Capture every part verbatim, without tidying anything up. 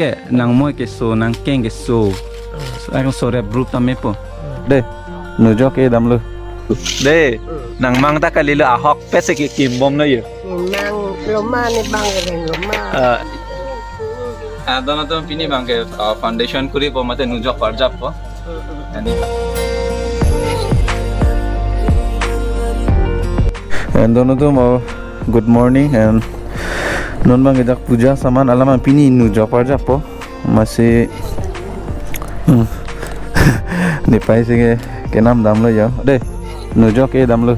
Ke, nangmoi keso, nangkeng keso. Ang so rep group tame po. De, nujok ke damlo. De, nangmang ta kalilo ahok pese ke kimbom na yo. Nang loma ne bang ke loma. Ah, ah, don atum pini bang ke, ah, foundation kuri po mate nujok parjap po. Ani. And don atum, oh, good morning and non bang ke dak puja saman alam pini nujok parjap po. Masi, hmm. Nepai si ke kenam damlo yo. De, nujok ke damlo.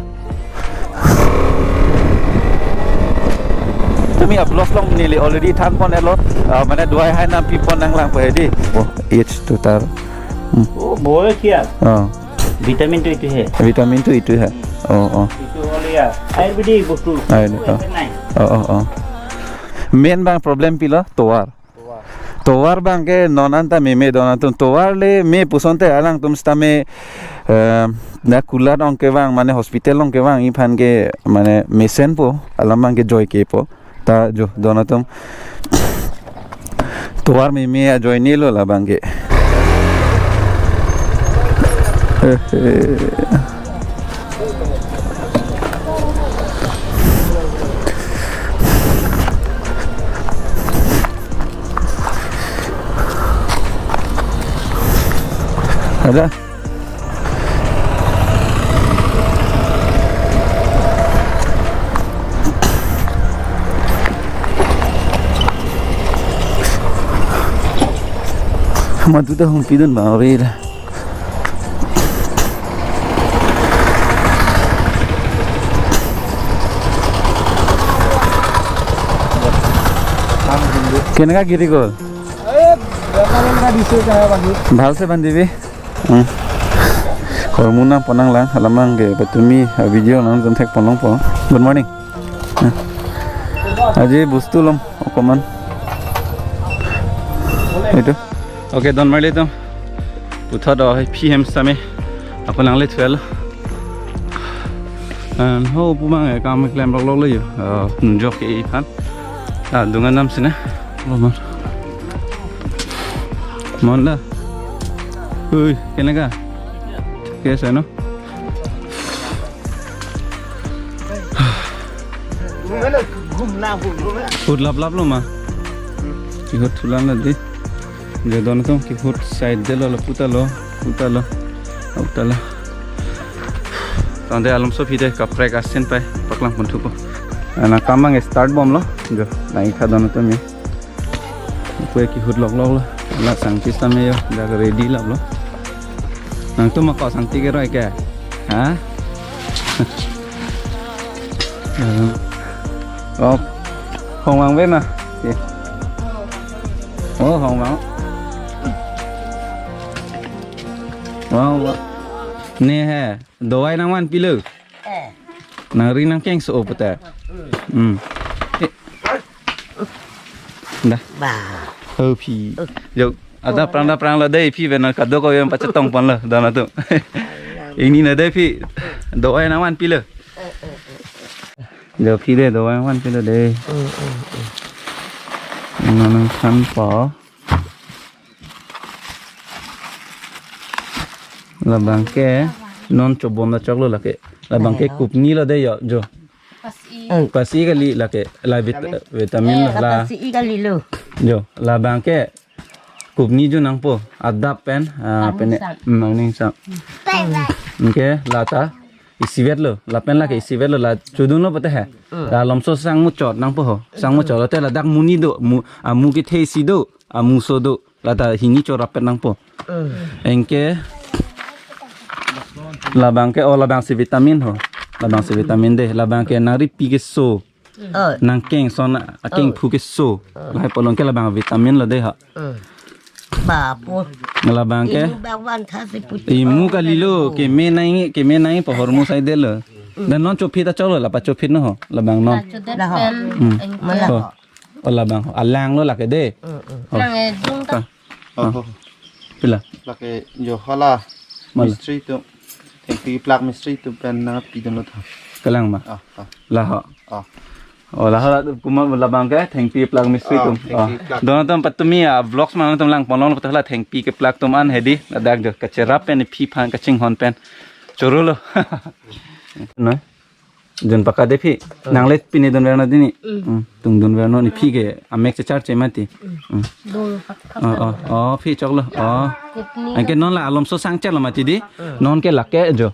Tumi a-vlog along neli already than pon-etlo. Ah, mane duai hai nangpi pon nanglang po hedi. Oh, age to tar. Hmm. Oh, bol kya? Oh. Vitamin to itu hai. Vitamin to itu hai. Oh, oh. Itu oleh ya. Ayurvedic bostu. Ayurvedic, oh. Itu enak. Oh, oh, oh. Main bang problem pilo, tovar. Tovar bang ke non anta meme don atum, tovar le me pusonte alangtum sitame, eh, na kulat ong kevang mane hospital ong kevang iphan ke mane mesen po alam bang ke joike po ta jo don atum tovar meme ajoine lo labang ke. Eh, eh. Ada. Madu dah hong pidun ma ore dah. Kenaka giri gol? Bhal se bandi bi. Hmm. Hormu nangpon nanglang, alam bang ke patumi, ah, video nang jon thek pon long po. Good morning. Hmm. Aji bostu lom okoman. Itu. Okay, don marli atum. Puthot oh, P M sitame. Ako nang le twelve. And ho pu bang, eh, kam klem lok lok le yo. Ah, nujok ke iphan. Ah, dungan nam sine. Lo mar. Mon da. Ui, kenaka? Ke sa no? Hut lap lap lo ma. Kihut thulang la di. Je don atum kihut side de lo, lapu ta lo, pu ta lo. Au ta lo. Tangte alomso aphi de kaprek asin pai paklang pon thupo. Nangkam bang start bomlo. Jo, nang ikha don atum ya. Kue kihut lok lok lo. La sangti sitame yo, dak ready lap lo. Nangtum ako sangti keroi ke? Ha? Oh. Hong vangve ma. Ye. Oh, hong vang. Wow, wow. Ne he, dawai nangvanpilo. Eh. Nangri nangkeng so puta. Hmm. Eh. Dah. Ba. Oh, phi. Yo, ada prang da prang lo dei phi, bena kado ko yang pachetong pon lo, don atum. Ini na dei phi. Dawai nangvanpilo. Yo phi de, dawai nangvanpilo dei. Nang nang san po. Labang ke non chobom da choklo lake. Labang ke kupni lo dei yo, jo. Pas-i. Eh. Pas-i kali lake, la vit-, vitamin lo la. Pas-i kali lo. Jo, labang ke kupni jo nangpo, adap pen, ah, pen, aning sam. Hmm, aning sam. Anke lata isivet lo, lapen lake isivet lo, la chodun lo pute he. Hmm. La lomso sang muchot nangpo ho. Sang muchot lote ladak muni do, mu, amu kethe isi do, amuso do. Lata hini chorap pen nangpo. Hmm. Anke labang ke, oh, labang si vitamin ho. Labang si vitamin dei. Labang ke nangripi keso. Oh. Nangkeng son akeng phu keso. Oh. Lahai polong ke labang vitamin lo dei ha. Hmm. Bapo. Labang ke. Imu bang wan tha si puti. Imu kali lo, keme nai, keme nai po hormu sai de lo. Hmm. Dan non chophit ta choklo, la pachophit no ho. Labang non. Pachodet pen. Hmm. Mana ho. Oh, labang. Alang lo lake dei. Mm, mm. Oh. Lang, eh, dung ta. Oh. Pila? Lake jo hala. Mala. Mistri atum. Thengpi plak mistri atum pen nangpidun lo ta. Kalang ma? Ah, ah. La ho. Ah. Oh, la hala kuma labang ke thengpi plak mistri. Oh, tum. Thengpi plak. Don atum patumi a vlogs ma atum lang ponlong putala thengpi keplak atum an hedi. Ladak jo kacherap pen phi aphan kachinghon pen. Choro lo. No. Dun paka de phi. Nangle pini dunver non dei ni. Mm. Mm. Tung dunver non ni phi ke amek chechar che mati. Mm. Mm. Bol hak hak. Oh, oh, oh, phi choklo. Oh. Kidney. Anke non la alomso sangchelo mati dei. Mm. Non ke lake jo.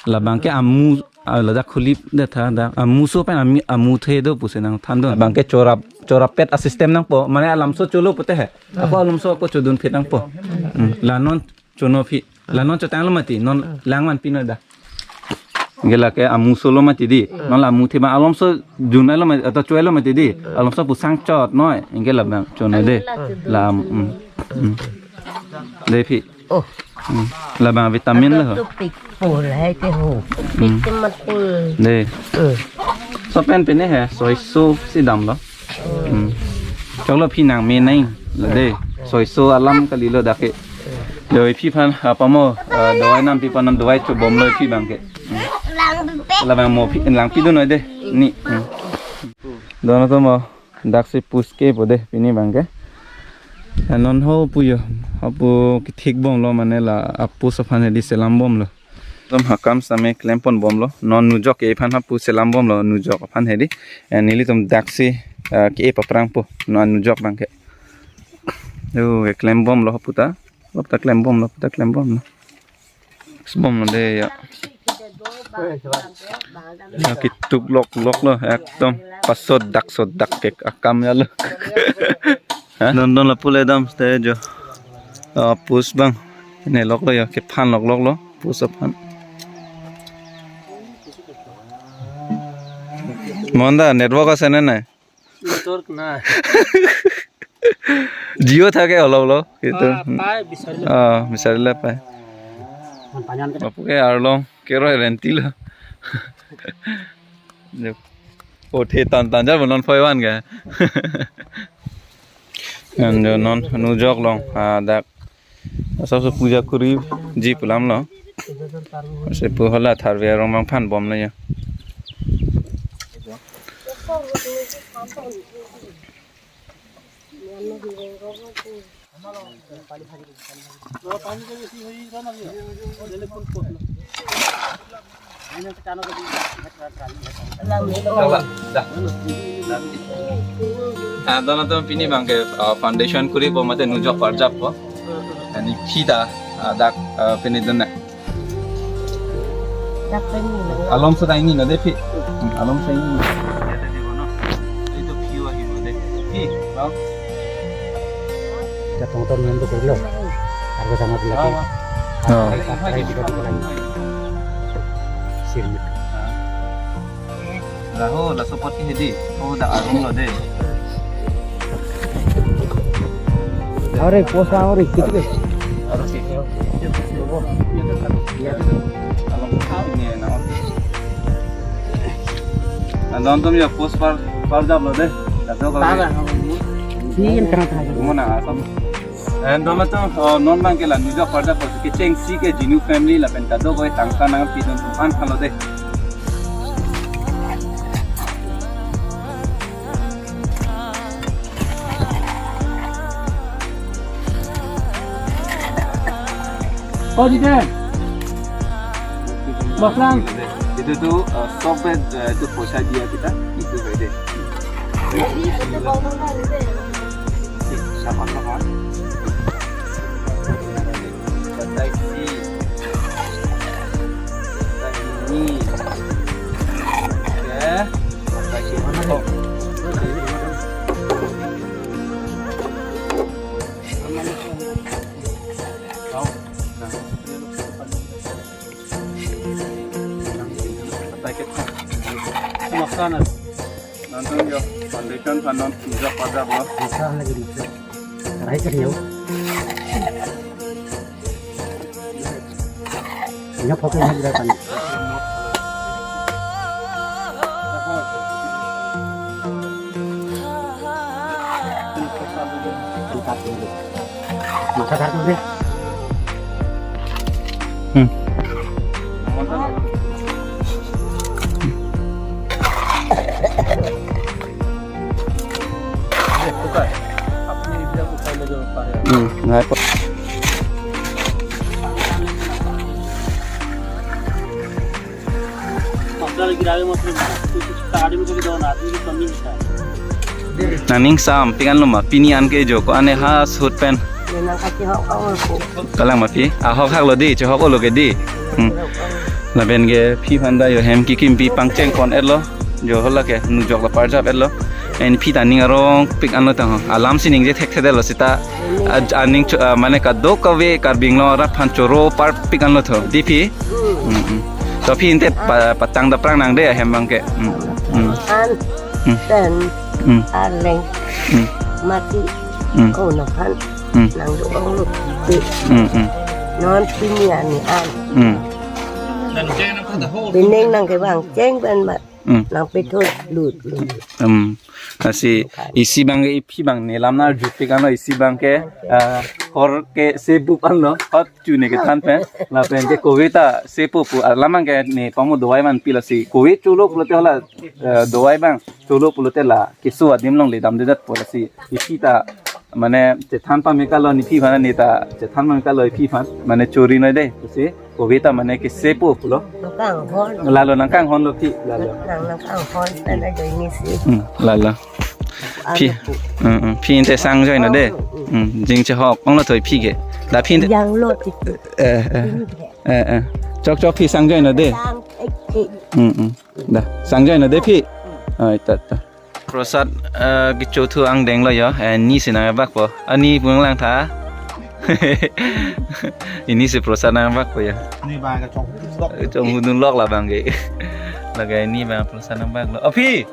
Labang ke amu, ah, ladak khulip de tha da. Amuso pen ami, amu the do pusi nangthan do. Labang ke chorap, chorap pet a system nangpo. Mane alomso cholo pute he. Ako alomso ako chodun phet nangpo. Mm. La non chono phi. La non chotanglo mati. Non lang man pino da. Anke lake amu solo mati dei. Non la amu the ba alomso junai lo mati, atau chuai lo mati dei. Alomso pu sangchot noi. Anke labang chono dei. La, mm, mm. Dei phi. Oh. Hmm. Labang vitamin lo. Tupik pul hai ke ho. Hmm. Pik ke mat pul. Dei. Hmm. So pen pine he, soi so si damlo. Hmm. Choklo phi nangme nai. Dei. Soi so alam kalilo dak ke. Dei phi aphan apa mo, eh, dawai nam phi aphan nam dawai chobomlo phi abang ke. Hmm. Labang mo phi lang pidun noi dei. Ni. Hmm. Don atum mo. Daksi pus kepo dei pini abang ke. Non ho pu jo, hapu kethik bomlo mane la apus aphan hedi selam bomlo. Atum hakam same klem pon bomlo. Non nujok ke aphan hapu selam bomlo nujok aphan hedi. Eh, nelitum daksi, eh, ke paprangpo non nujok abang ke. Yo, ke klem bomlo hapu ta. Lop ta klem bomlo, hapu ta klem bomlo. Bom lo dei ya. Ya, ketuk lok lok lo, ekdom pasodak sodak kek akam ya lo. Ha? Don don lapu le dam ste jo. Ah, pus abang. Ne lok lo ya, kephan lok lok lo, pus aphan. Mon da network ase ne nai? Network na. Jio thake olop olop gitu. Ah, pai, bisarile. Ah, bisarile pai. Mantangan ke. Bapu ke arlong keroi renti lo. Jo. O the tan tan jar non phoi van ke. An jo non nujok along, ah, dak. Asap so puja kuriji pu alam lo. Ase pu hala tharve arong abang phan bomlo ya. Ah, don atum pini abang ke, ah, foundation kuripo mate nujok parjappo. Ani phi ta, ah, dak, ah, pini dun na. Dak pini na. Alomso ta ingni lo dei phi. Hmm, alomso ingni. Itu phi wa hi lo dei. Phi, bang. Kita tong tong yang betul lo. Harga sama pula. Bang, bang. Oh. Harga, harga kita pula. Sirmit. Ah. Laho, laso apot ke hedi. Oh, dak arum lo dei. Are, post are, kiti ke? Are, kiti. Iya. Along ini na. Nah, don atum ya post par, parjaplo dei. Dak to kalau. Taga. Sini kan tengah-tengah. Gimana asam? Eh, don atum, oh, non abang ke la nujok parjappo kechengsi ke Jinu family lapen kadokave tangka nangpidun atum an halo dei. Oh, di deh. Mas Lang. Itu tuh, eh, sob, eh, itu poisa dia kita, itu saja. Sama-sama. Batai si. Batai ini. Ya. Batai si. Oh. Pakai kita. Makan. Nonton yo, foundation panon, nujok parjaplo. Bisa lagi bisa. Try kan yo. Ini foto ini juga kan. Masa satu deh. Hmm. Hmm, ngai po. Nangning sampik anlo ma, pini an ke jo ko-an ne ha sut pen. Nang kachihok ong ko. Kalang ma phi, ahok hak lo di, chihok olo ke di. Hmm. Lapen ke phi aphan ta jo hem kikimpi pangcheng pon etlo. Jo hala ke nujok la parjap etlo. En phi ta ning arongpik anlo tang ho. Alam si ningje thekthedetlo seta. A, aning cho-, a, mane kadokave Karbi Anglong arat aphan choro parpik anlo tho. Di phi? Hmm, hmm. To phi inte pa-, patang daprang nang de ahem abang ke. Hmm, hmm. An, Hmm. pen, Hmm. arleng, Hmm. mati, Hmm. ko na phan, Hmm. nang do ong lo. Hmm, hmm. Non pini ani an. Hmm. Bineng nang kevang cheng pen ma. Hmm. Nang pethot lut lut. Hmm. Lasi isi abang ke iphi abang ne lam nang jutpik anlo isi abang ke, ah, hor ke sebup anlo hot chu ne kethan pen lapen ke kove ta sepo pu alam abang ke ne pamo dovai man pi lasi kove cholo pulote hala, eh, dovai abang cholo pulote la keso adim along le damdedet po lasi iphi ta mane chethan pame kalo ne phi aphan ne ta chethan pame kalo iphi aphan mane chori noi de pusi kove ta mane kesepo pulo. Nang kanghon. Lalo nang kanghon lo phi lalo. Nang nang kanghon pen ajoine si. Hmm, lalo. Phi, Ano pu. Hmm, hmm. Phi inte sang join lo de. Oh, hmm, hmm. Hmm, jing chihok ong lo thoi phi ke. Da phi inte. Yang lo ti. Eh, eh. Ini dia. Eh, eh. Chok chok phi sang join lo de. Sang ek ek. Hmm, hmm. Da, sang join lo de phi. Hmm. Ai, ta, ta. Prosad, eh, kecho thu angdeng lo jo. Eh, ni si nang bak po. Ani pung lang tha. Ini si prosad nang bak po jo. Ni ba kachong hudun lok. Chong hudun lok la abang ke. Lake ini abang prosad nang bak lo. Aphi.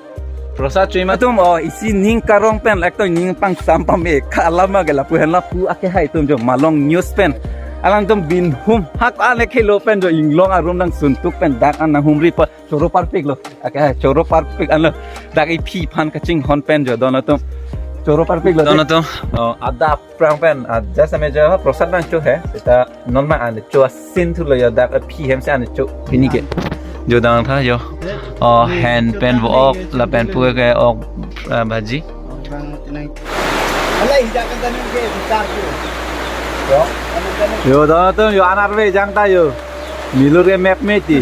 Prosad choi ma atum, oh, isi ning karong pen, lak to ning pangsam pame, ka alam abang ke lapu henlo pu ake hai atum jo, Malong News pen. Alangtum binhum hak ale khelo pen jo, inglong arum nang suntuk pen dak an nang humri pa, choro parpik lo. Ake hai, choro parpik anlo. Dak iphi aphan kachinghon pen jo, don atum. Choro parpik lo. Don atum, oh, adap prang pen, ah, just ame jo, prosad nang cho he. Seta non ma an cho asin thu lo jo, dak aphi hem si an cho pini ke. Jo dang tha jo. Oh, hen pen vo ok, lapen pu ke ok, ah, bhaji. Jo, don atum jo anar ve jang ta jo. Milur ke map me ti.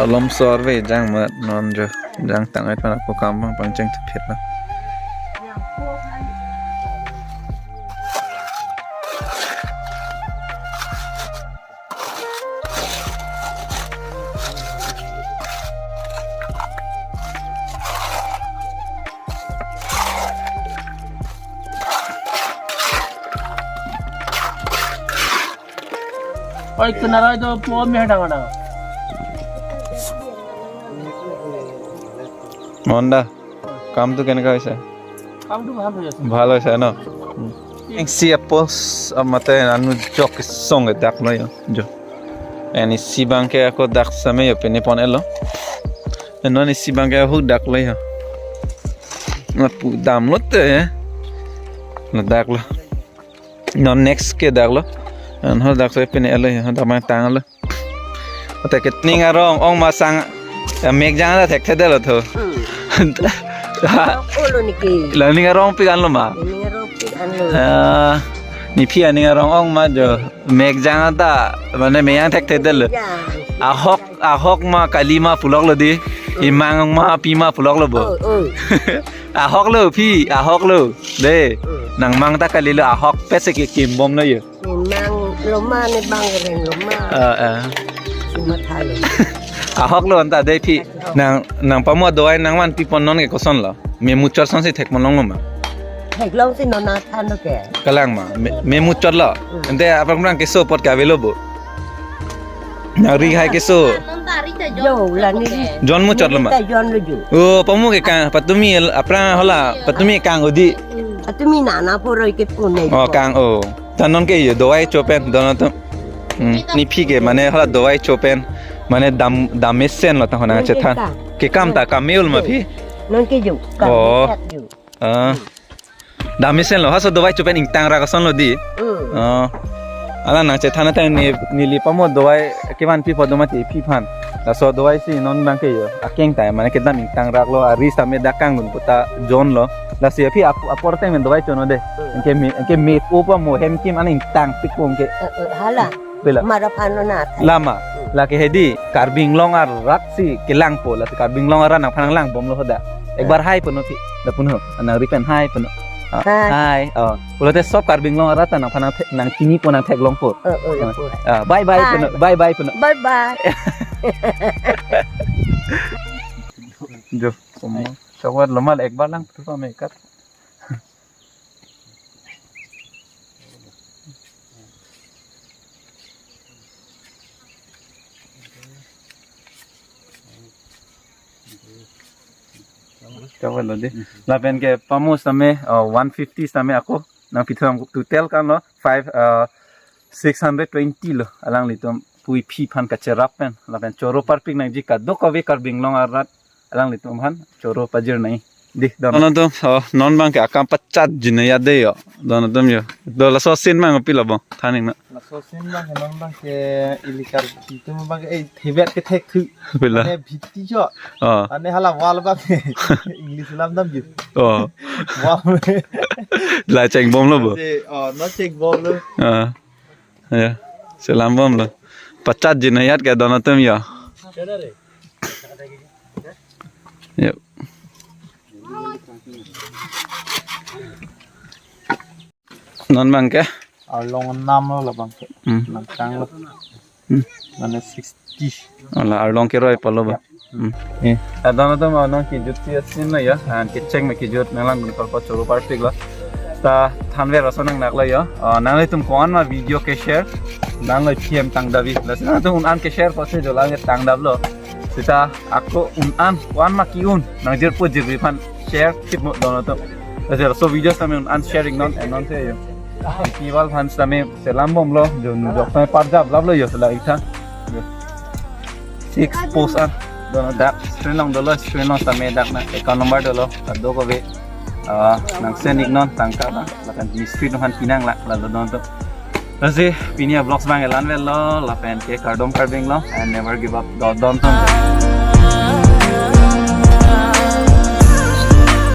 Alom sor ve jang ma non jo. Jang tang ai pana ko kam abang pangcheng thuphet na. Oi, kena rai do po me dang dang. Mon da, কামটো কেনেকা হৈছে? কামটো ভাল হৈ আছে। ভাল হৈছে ন? উম। Eng si apos amate anu jok song dak no yo. Jo. Eni si abang ke ako dak same yo pini pon elo. Eno ni si abang ke hu dak lo yo. Na pu dam lo te. Na dak lo. Non next ke dak lo. An ho dak so pini elo yo. Dak mang tang lo. Ate ke ning arong ong ma sang, ya, mek jang ta thekthedetlo tho. Hmm. Ha. Olo niki. La ning arongpik anlo ma. Ning arongpik anlo. Ah, ne phi aning arong ong ma jo. Mek jang ta, mane mek jang thekthedetlo. Ya. Ahok, ahok ma kali ma puloklo di. Hmm. Imang ma pi ma puloklo bo. Oh, oh. Ahok lo phi, ahok lo. De. Hmm. Nang mang ta kali lo ahok pese ke kimbom lo yo. Nang loma ne bang reng loma. Ah, ah. Cuma thalo. Ahok lo anta de phi. Ahok. Nang, nang pamo dovai nang vanpi pon non ke koson lo. Me muchot son si thek mon long lo ma. Theklong si non athan lo ke. Kalang ma. Me, me muchot lo. Hmm. Ante apang prang keso apot ke avelo bo. Nang ri hai keso. Jo, la ni ri. Jon muchot lo ma. Ta jon lo jo. Oh, pamo ke kang, patumi el-, apra hola, patumi kang odi. Patumi na na poroi ke pune. Oh, kang, oh. Ta non ke yo, dovai cho pen, don atum. Hmm, ne phi ke, mane hola dovai cho pen, mane dam, dam mesen lo ta hona. Non ke chethan. Kang. Ke kam ta kam meul ma phi. Non ke jo, kam. Oh. Ke jo. Ah. Dam mesen lo, halaso dovai cho pen ingtang ra koson lo di. Hmm. Oh. Alang nangchethan ateng ne, neli pamo dovai kevan pi pho do mati phi phan. Laso dovai si non abang ke yo. Akeng tai mane kedam ingtang rak lo, ari sitame dak kangdun puta jon lo. Lasi aphi ap-, apor ateng men dovai chonode. Hmm. Anke me, anke me upa mo hem kim an ingtang tik pum ke. Eh, eh, hala. Pila. Mara phan lo na thai. Lama. Hmm. Lake hedi Karbi Anglong arat si kelangpo, lasi Karbi Anglong arat nangphan nanglangbomlo hoda. Ekbar hai puno thi. Da puno. Nangri pen hai puno. Ah, hai. Hai. Oh. Pulote sob Karbi Anglong arat ta nangphan nang the-, nangchinipo nangtheklongpo. Eh, eh, eh. Ah, bye bye puno. Hai. Bye bye puno. Bye bye. Jo, komo. Chawat lomal ekbar lang tu pa mekat. Chawat lo de. Lapen ke pamo sitame, uh, one fifty sitame ako nangpithom total kan lo five, uh, six hundred twenty lo alanglitum pu iphi phan kacherap pen lapen choro parpik nangji kadokave Karbi Anglong arat alanglitum aphan choro pajir nai. Di, don. Dono tum, oh, non abang ke akam pachat jine ya de yo. Dono tum yo. Do laso scene abang pilo bang. Thaning na. Laso scene abang ke non abang ke ili Karbi atum abang ke, eh, thebet ke thekthu. Pila. Ane bhitti cho. Oh. Ane hala wall abang ke. English lam dam ji. Oh. Wall. La chengbomlo bo. Se, oh, no chengbomlo. Ah. Ya. Selam bomlo. Pachat jine ya ke dono tum yo. Yo. Non abang ke? Arlong nam lo labang ke. Hmm. Nangkang lo. Hmm. Mane sixty. Ala arlong keroi palo ba. Hmm. Eh. Adon atum non kijut si asin lo ya. An kecheng me kijut nanglang dun palpa choro parpik lo. Ta thanver aso nang nak lo ya. Ah, nanglitum ko-an ma video ke share. Nanglo P M tangdavi. Lasi nangtum un-an ke share pasi jolang ke tangdap lo. Sita ako un-an ko-an ma ki-un nangjirpo jirpi aphan share kit mo dono tum. Lasi laso video sitame un-an sharing non, eh, non se yo. Pi wall aphan sitame selam bomlo, jo nu jok sitame parjap lap lo yo sela ikta. Six post an. Dono dak screen along dolo, screen along sitame dak na account number dolo. Kadokave, ah, nang send ik non tangka ba. Lapen mistri aphan pinang lak lalo dono tum. Lasi pini a-vlogs abang ke la-an vet lo, lapen ke kardom Karbi Anglong and never give up. Dodon tum.